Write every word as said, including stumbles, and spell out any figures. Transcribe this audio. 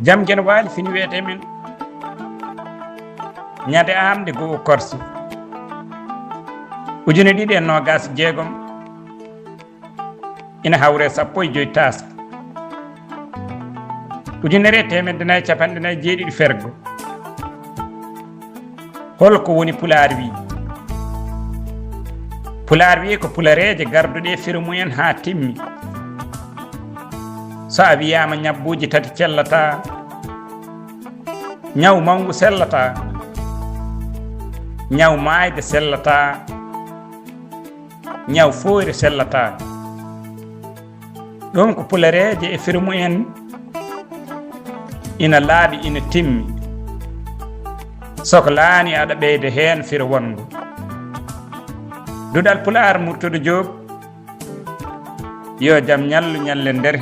Jam Geno Waali fini wiyete men ñande amde goo korse ujune ɗiɗi e noogas jeegom, ina hawre sappo e joy taska, ujunere e temedde nayi capanɗe nayi jeeɗiɗi fergo. Holko woni Pulaar wi? Pulaar wi ko pulareeje garduɗe firo mumen haa timmi. So a wiyaama ñabbuuji tati cellata, ñaw mawngu sellata, ñaw maayde sellata, ñaw fooyre sellata. Ɗum ko pulareeje e firo mumen ina laaɓi, ina timmi. Soklaani aɗa ɓeyda heen firo wonngo. Duɗal Pulaar Murtuɗo Joob, yo jam ñallu ñallen nder